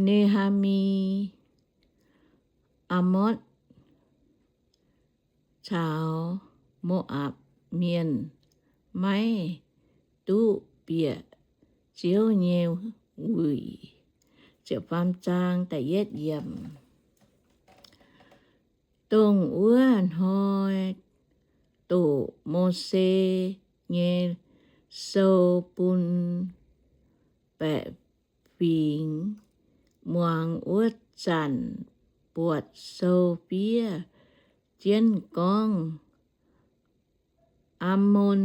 Ne^haa^mi, Aamotv caux Mo^apc Mienh maiv duqv bieqc Ziouv nyei wuic. Dongh wuov hnoi doqc Mose nyei sou bun baeqc fingx muangx wuov zanc, buatc sou fiev jienv gorngv, Aamon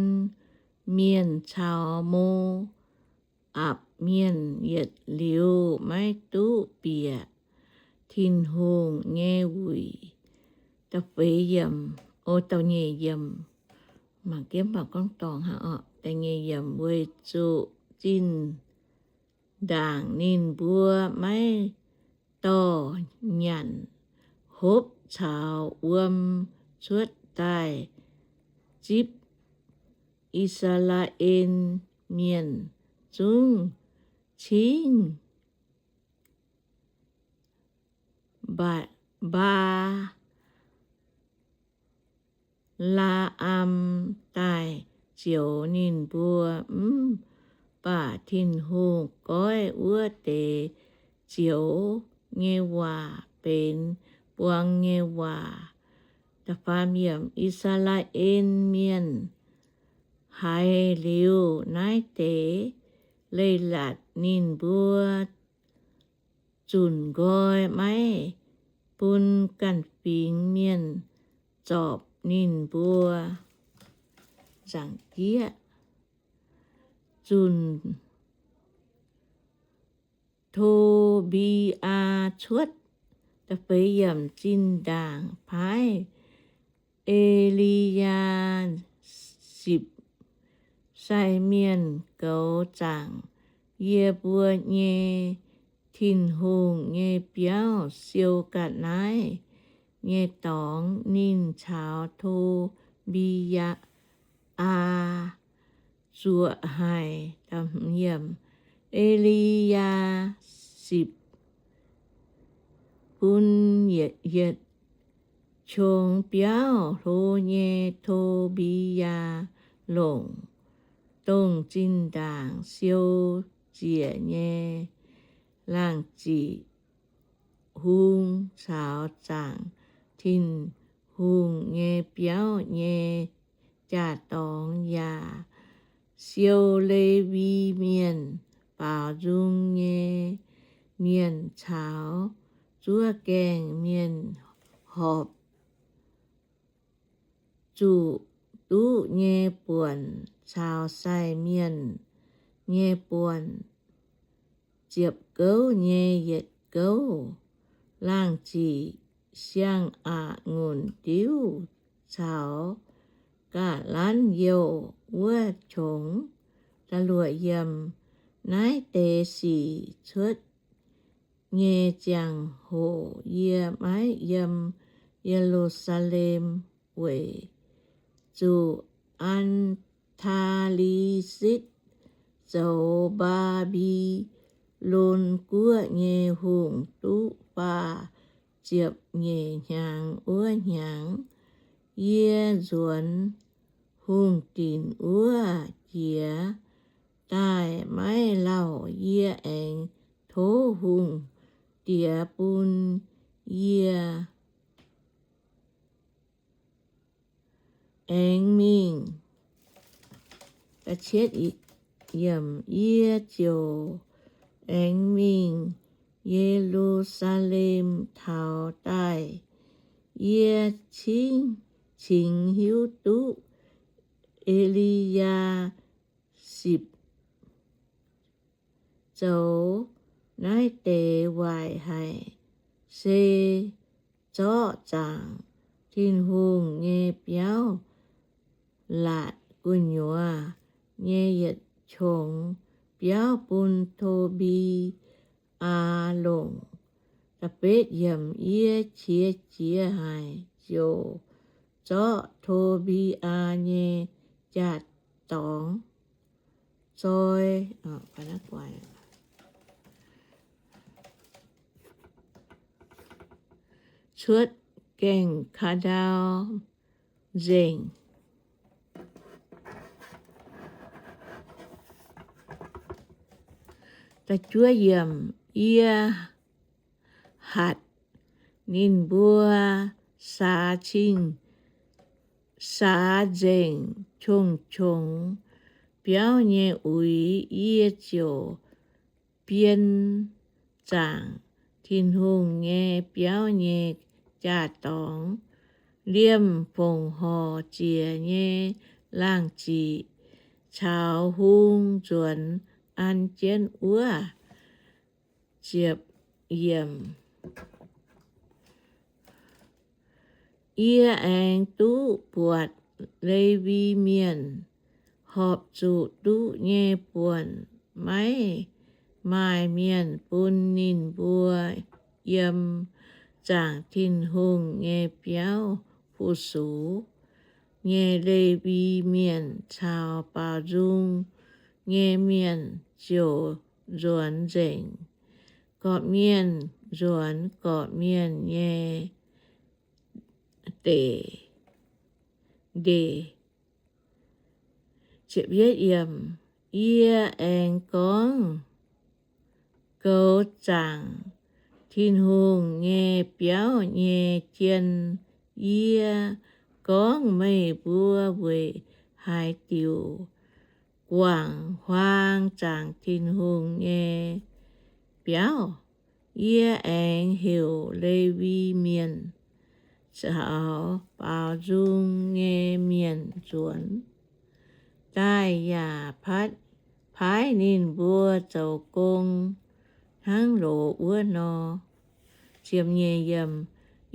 Mienh caux Mo^apc Mienh yietc liuz maiv duqv bieqc Tin-Hungh nyei wuic. Da'feix yiemc, o, da'nyeic yiemc, mangc jienv mv baac gorngv dorngc hnangv oc. Da'nyeic yiemc, weic zuqc zinh ndaangc ninh mbuo maiv dorh nyanc hopv caux wuom cuotv daaih zipv I^saa^laa^en Mienh, zungv cingv Mbaa Laa^am daaih zioux ninh mbuo. Mv baac Tin-Hungh goiv wuov deix zioux nyei waac benx buang nyei waac. I^saa^laa^en Mienh haiz liuz naaiv deix leiz-latc, ninh mbuo zunc nqoi maiv bun ganh fingx mienh zorpc ninh mbuo. Nzaangc jieqv, zunc To^mbi^aa cuotv. Da'feix yiemc, zinh ndaangc paaiv E^li^yaa Sipc sai mienh goux zaangc yie mbuo nyei Tin-Hungh nyei biauv siou ga'naaiv nyei dorngx. Ninh caux To^mbi^yaa zuoqc haic. E^li^yaa Sipc bun yietc qongx biauv hlo nyei To^mbi^yaa longc, dongh zinh ndaangc siou ziec nyei laangh ziqc hung caux zaangc Tin-Hungh nyei biauv nyei jaa-dorngx, yaac siou Lewi Mienh, baaux nzung nyei mienh caux zuov gaengh mienh, horpc zuqc duqv nyei buonc caux sai mienh nyei buonc, ziepc gouv nyei yietc gouv, laangh ziqc siang-aqc-ngunc diuv caux ga'lanv youh wuov qongx. Naaiv deix sic cuotv nyei ziangh hoc yie maiv yiem Ye^lu^saa^lem, weic zuqc Atalisetv zoux Mbaa^mbi^lon guoqv nyei hungh duqv faah ziepc nyeic hnyangx. Wuov hnyangx yie nzuonx hungh dinc wuov jiex daaih, maiv lauh yie aengx tov hungh diex bun yie aengx mingh. Yie ziouc aengx mingh Ye^lu^saa^lem taux daaih. Yie cingx hiuv duqv E^li^yaa Sipc zoux naaiv deix waaic haic, se zorqv zaangc Tin-Hungh nyei biauv laatc gu'nyuoz nyei yietc qongx biauv bun To^mbi^aa longc. Yie qiex jiez haic, ziouc zorqv To^mbi^aa nyei jaa-dorngx zoi. cuotv gaengh Kaa^ndau Nzengc. Yie hatc ninh mbuo saax cing, saax nzengc qongx-qongx biauv nyei uix. Yie ziouc bien zaangc Tin-Hungh nyei biauv nyei jaa-dorngx, liemh fongc horc ziec nyei laangh ziqc caux hung nzuonx an jienv wuov. Yie aengx duqv buatc Lewi Mienh horpc zuqc duqv nyei buonc, maiv maaih mienh bun ninh mbuo yiem zaangc Tin-Hungh nyei biauv fu-sux nyei. Lewi Mienh caux baaux nzung nyei mienh ziouc nzuonx nzengc, gorqv-mienh nzuonx gorqv-mienh nyei deic, ndeic. Yie aengx gorngv, Goux zaangc Tin-Hungh nyei biauv nyei jien. Yie gorngv meih mbuo weic haaix diuc guangc huaang zaangc Tin-Hungh nyei biauv? Yie aengx heuc Lewi Mienh caux baaux nzung nyei mienh nzuonx daaih yaac paaiv ninh mbuo zoux gong hnangv loz wuov nor.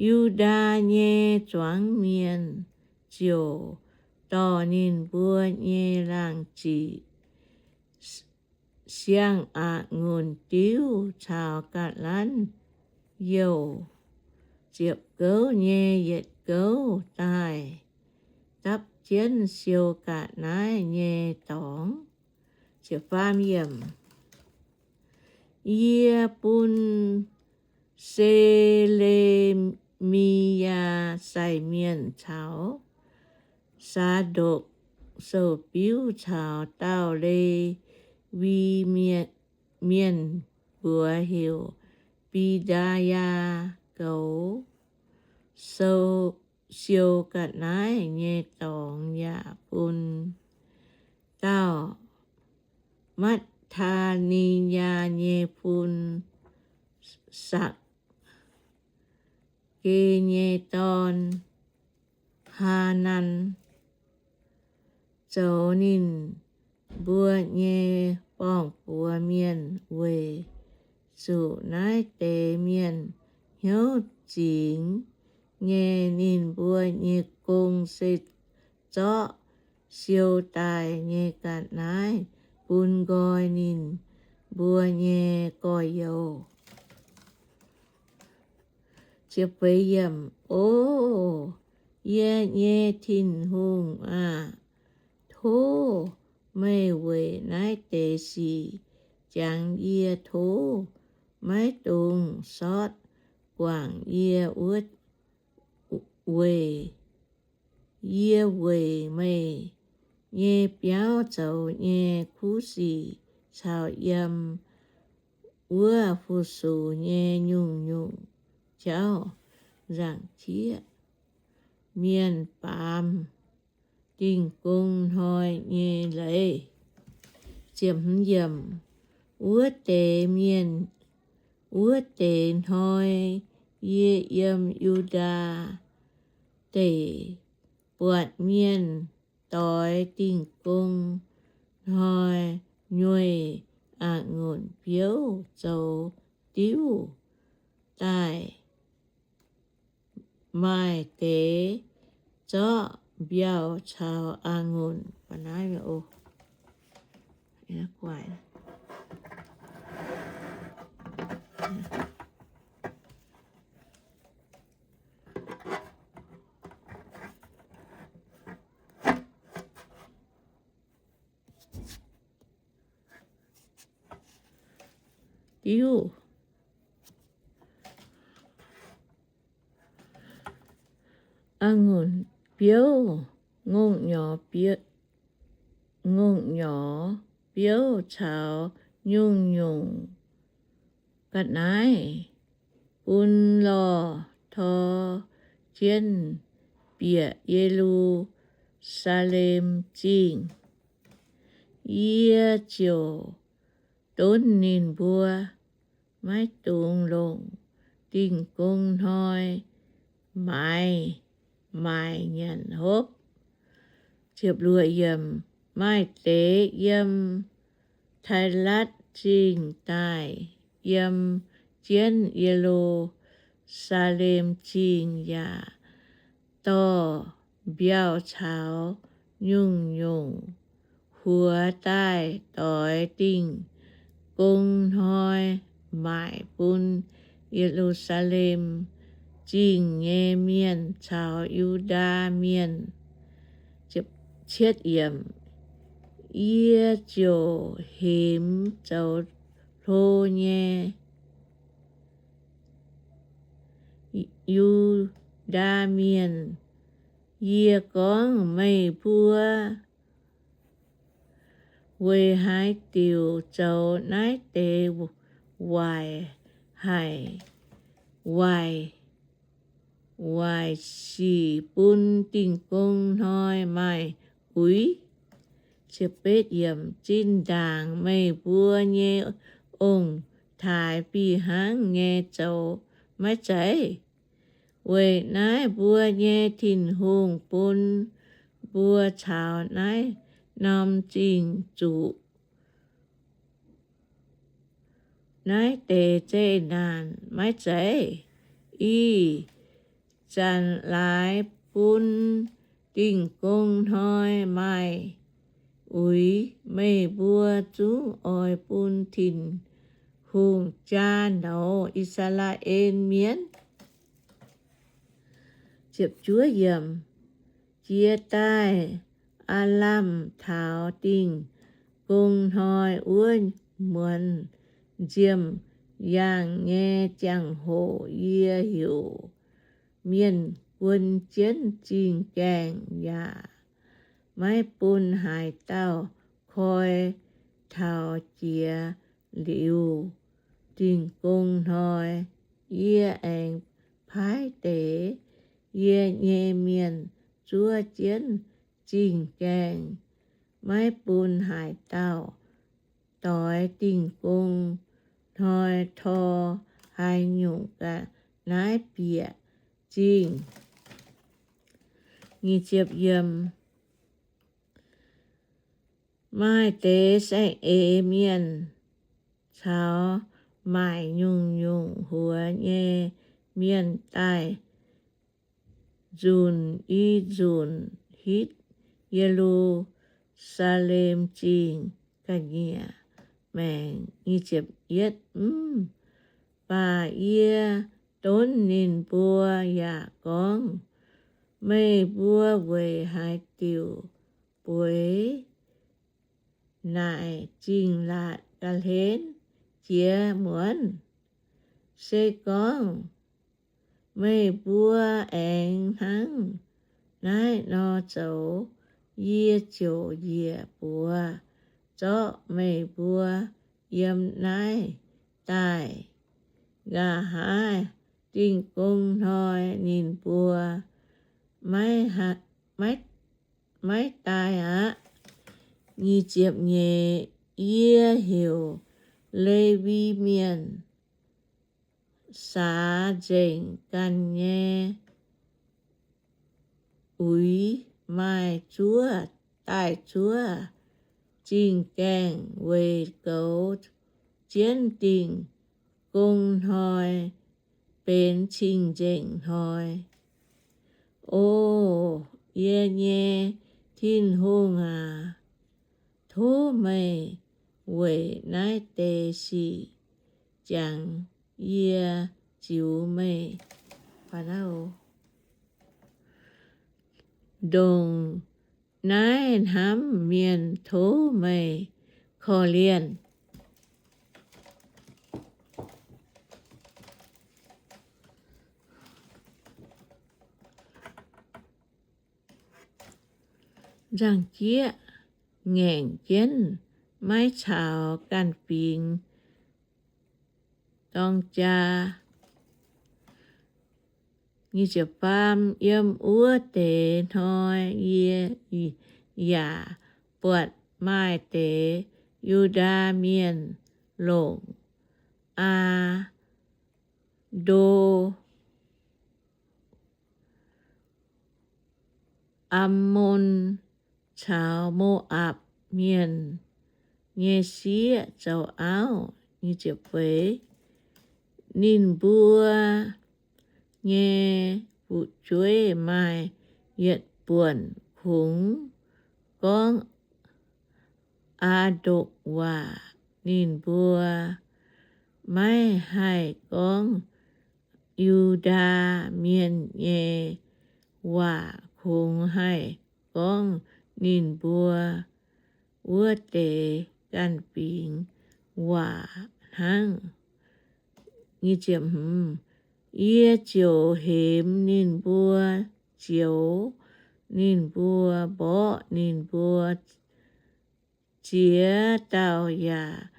Yu^ndaa nyei zuangx mienh ziouc dorh ninh mbuo nyei laangh ziqc, siang-aqc-ngunc diuv caux ga'lanv youh ziepc gouv nyei yietc gouv daaih dapv jienv siou ga'naaiv nyei dorngx. Yie bun Se^le^mi^yaa sai mienh caux Saa^ndokc sou-biuv caux dauh Le^wi mienh mbuox heuc Bi^ndaa^yaa goux siou ga'naaiv nyei dorngx yaac bun dauh Matv^taa^ni^yaa nyei fun, Sakc^ge nyei dorn, Haa^nan, zoux ninh mbuo nyei borng-buoz mienh. Weic zuqc naaiv deix mienh hnyouv zingx nyei, ninh mbuo nyei gong se zorqv siou daaih nyei ga'naaiv bun nqoi ninh mbuo nyei gorx-youz. O yie nyei Tin-Hungh aah! Tov meih weic naaiv deix sic jangx yie. Tov maiv dungx sortv guangc yie wuov weic yie weic meih nyei biauv zoux nyei kuv sic caux yiem wuov fu-sux nyei nyungc-nyungc jauv nzaangc jieqv mienh baamz Dingh Gong Hnoi nyei leiz. Wuov deix mienh, wuov deix hnoi yie yiem Yu^ndaa Deic buatc mienh doix Dingh Gong Hnoi nyueih a'ngunc biouv zoux diuv daaih. Maaih deix zorqv mbiauh caux a'ngunc diuv. a'ngunc biouv, ngongh nyorx biouv caux nyungc-nyungc ga'naaiv bun lorh tor jienv bieqc Ye^lu^saa^lem Zingh. Yie ziouc donv ninh mbuo maiv dungx longc Dingh Gong Hnoi maaiz maaic nyanc hopv. Maaih deix yiem Tailatv Zingh daaih, yiem jienv Ye^lu^saa^lem Zingh yaac dorh mbiauh caux nyungc-nyungc huox daaih doix Dingh Gong Hnoi maaic bun Ye^lu^saa^lem Zingh nyei mienh caux Yu^ndaa Mienh. Yie ziouc hemx zoux hlo nyei Yu^ndaa Mienh. Yie gorngv, meih mbuo weic haaix diuc zoux naaiv deix waaic haic, waaic, waaic sic bun Dingh Gong Hnoi maaih uix? Zinh ndaangc meih mbuo nyei ong-taaix fih hnangv nyei zoux maiv zeiz? Weic naaiv mbuo nyei Tin-Hungh bun mbuo caux naaiv norm zingh zuqc naaiv deix zeqc naanc maiv zeiz? Ih zanc laaix bun Dingh Gong Hnoi maaih uix, meih mbuo zungv oix bun Tin-Hungh jaa nouz I^saa^laa^en Mienh. Jiex daaih aav lamh taux Dingh Gong Hnoi wuov muonz nziemh yaangh nyei ziangh hoc yie heuc mienh guon jienv zingh gaengh yaac maiv bun haaix dauh koi taux jiex liuz Dingh Gong Hnoi. Yie aengx paaiv deix yie nyei mienh zuov jienv zingh gaengh, maiv bun haaix dauh doix Dingh Gong Hnoi tor haaix nyungc ga'naaiv bieqc zingh. Maaih deix saeng-eix mienh caux maaic nyungc-nyungc huox nyei mienh daaih nzunc i nzunc hitv Ye^lu^saa^lem Zingh ga'nyiec maengc. Mv baac yie donv ninh mbuo yaac gorngv, meih mbuo weic haaix diuc bueix naaic zingh laatc ga'hlen jiex muonz? Se gorngv meih mbuo aengx hnangv naaiv nor zoux, yie ziouc njiec buoz zorqv meih mbuo yiem naaiv daaih. Nqa'haav Dingh Gong Hnoi ninh mbuo maiv daaih aqv. Yie heuc Lewi Mienh, saax nzengc ganh nyei uix, maaih zuov daaih zuov zingh gaengh weic goux jienv Dingh Gong Hnoi benx cing-nzengc hnoi. O yie nyei Tin-Hungh aac, tov meih weic naaiv deix sic jangx yie ziux meih. Ndongc naaiv hnamv mienh tov meih korv-lienh. nzangc-jieqv ngaengc jienv, maiv caux ganh fingx dorng jaa. Faam, yiem wuov deix hnoi yie yaac buatc maaih deix Yu^ndaa Mienh longc Aa^ndo, Ammon caux Mo^apc Mienh nyei sieqv zoux auv. Ninh mbuo nyei fu'jueiv maaih yietc buonc kungx gorngv Aa^ndokc waac. Ninh mbuo maiv haih gorngv Yu^ndaa Mienh nyei waac, kungx haih gorngv ninh mbuo wuov deix ganh fingx waac hnangv. Yie ziouc hemx ninh mbuo, zioux ninh mbuo, mborqv ninh mbuo, ziex dauh yaac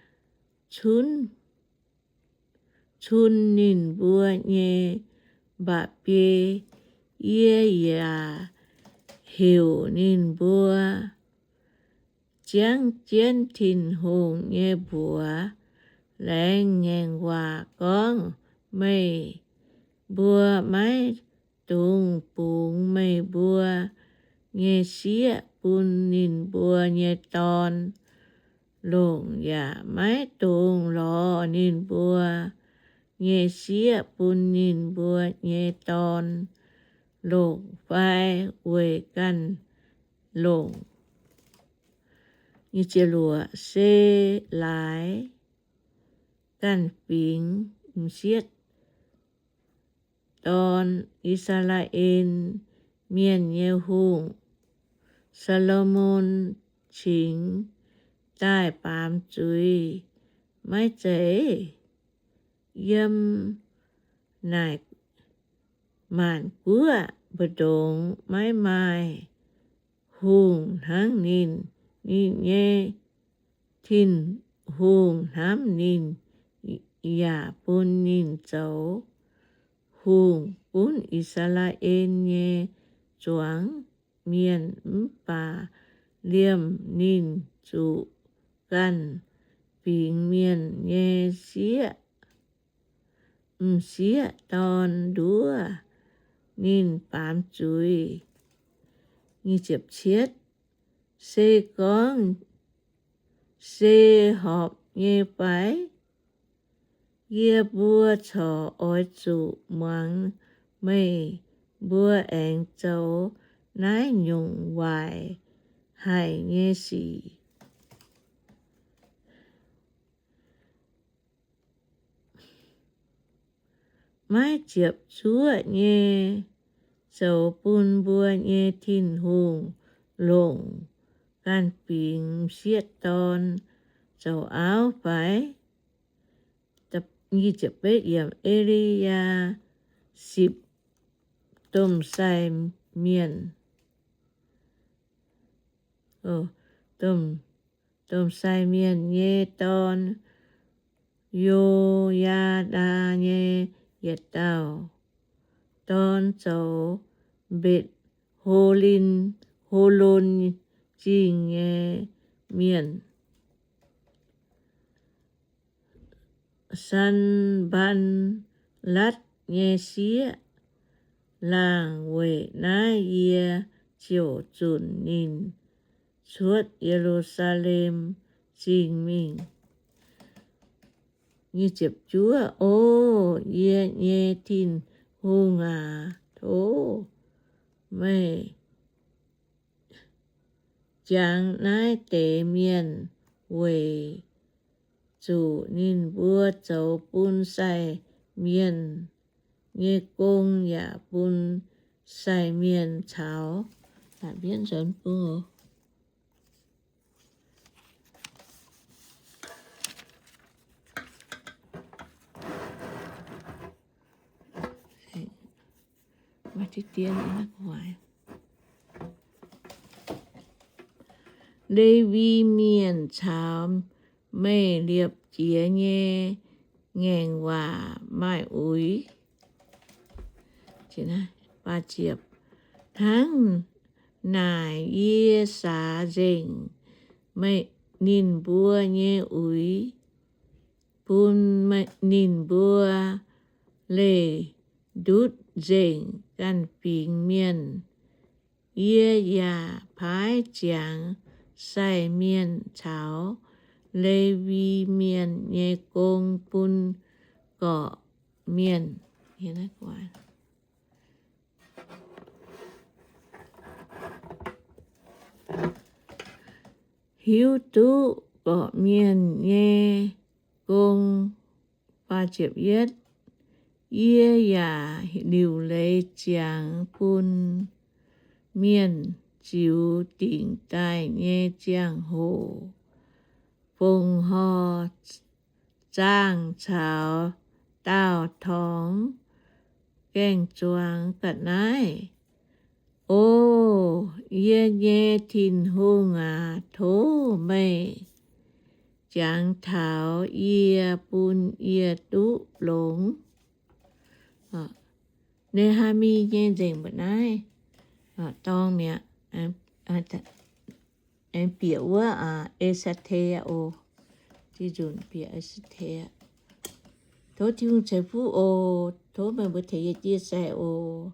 cun ninh mbuo nyei mba'biei. Yie yaac heuc ninh mbuo ziangv jienv Tin-Hungh nyei mbuox, laengz ngaengc waac gorngv, Meih mbuo maiv dungx bungx meih mbuo nyei sieqv bun ninh mbuo nyei dorn longc, yaac maiv dungx lorz ninh mbuo nyei sieqv bun ninh mbuo nyei dorn longc fai weic ganh longc. Se laaix ganh fingx m'sieqv dorn. I^saa^laa^en Mienh nyei hungh, Saa^lo^morn, cingx daaih baamz zuiz maiv zeiz? Yiem naaic maanc guoqv mbu'ndongx maiv maaih hungh hnangv ninh. Ninh nyei Tin-Hungh hnamv ninh yaac bun ninh zoux hungh gunv I^saa^laa^en nyei zuangx mienh. Mv baac liemh ninh zuqc ganh fingx mienh nyei sieqv, m'sieqv dorn nduov ninh baamz zuiz. Se gorngv se horpc nyei fai? Yie mbuo corc oix zuqc muangx meih mbuo aengx zoux naaiv nyungc waaic haic nyei sic. Maiv ziepc zuoqv nyei zoux bun mbuo nyei Tin-Hungh longc ganh fingx m'sieqv dorn zoux auv fai? E^li^yaa Sipc Domh Sai Mienh, Domh Sai Mienh nyei dorn, Yo^yaa^ndaa nyei yietc dauh dorn, zoux Mbetc^ho^lon, Ho^lon Zingh nyei mienh, Sanv^mbatc^latc nyei sieqv. Laangh weic naaiv yie ziouc zunc ninh cuotv Ye^lu^saa^lem Zingh mingh. O yie nyei Tin-Hungh aac, tov meih jangx naaiv deix mienh weic zuqc ninh mbuo zoux bun sai mienh nyei gong yaac bun sai mienh caux Lewi Mienh caux meih liepc jiez nyei ngaengc waac maaih uix. Hnangv naaic yie saax nzengc ninh mbuo nyei uix, bun ninh mbuo leih ndutv nzengc ganh fingx mienh. Yie yaac paaiv ziangx sai mienh caux Lewi Mienh nyei gong bun gorqv-mienh hiuv duqv gorqv-mienh nyei gong. Yie yaac liuc leiz ziangx bun mienh ziux dingc daaih nyei ziangh hoc, fongc horc zaangh caux daauh torngx gaeng-zuangx ga'naaiv. O yie nyei Tin-Hungh aac, tov meih jangx taux yie, bun yie duqv longx. Ne^haa^mi nyei nzengc mbu'naaiv dorng mi'aqv. Aengx bieqc wuov E^saa^te oc. Diuh nzunc bieqc E^saa^te. Tov Tin-Hungh ceix fuqv oc. Tov meih mbuo tengx yie chia sẻ oc.